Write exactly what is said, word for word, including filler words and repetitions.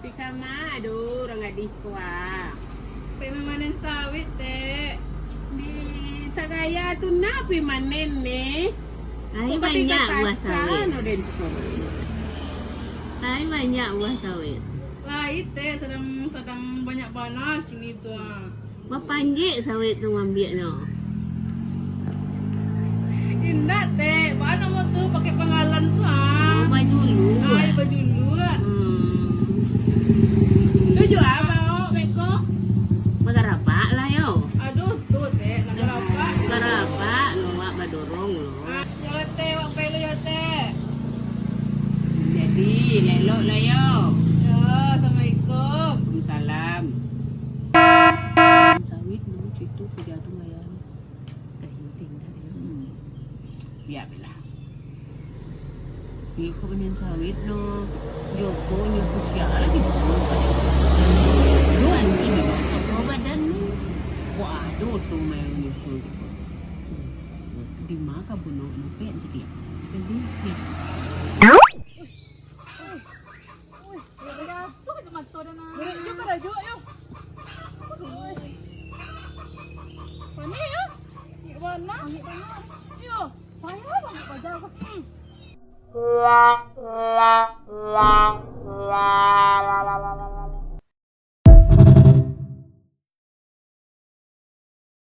Di kama ado urang gadih ko, ah. Pai mamanen sawit, Tek. Di Sagaya tu nah pai manen, neh. Ai, banyak buah sawit. Ai, banyak buah sawit. Lai, Tek, sadang, sadang banyak bana kini tu, ah. Bapanjek sawit tu mambiaknyo. Indak, Tek. Baa namo tu, pakai pangalan tu, ah. Oh, bajulu. Ai, bajulu. Hmm. Lu jua mau beko? Bagarabak lah, yo. Aduh, tu, Tek, nak garabak. Garabak, lo, wak badorong, lo. Ah, yo, Tek, wak pai lu, yo, Tek. Jadi, lelok lah, yo. Yo, assalamualaikum. Waalaikumsalam. Sawit, no, situ kerja tu, Mayan. Kayu tinggal, yo. Hmm. Biar lah. Iyo ko panen sawit no. Joko nyo kusiak lagi. Yo, ini ko badan ni. Ko ado tu main nyusul. Di ma kabun no, mupek jadi. Jadi, ya. Jatuah je mato dah nah. Yo, karajo, yo. Panih, yo. Panih bana. Yo. Payah banget baja ko. Hmm.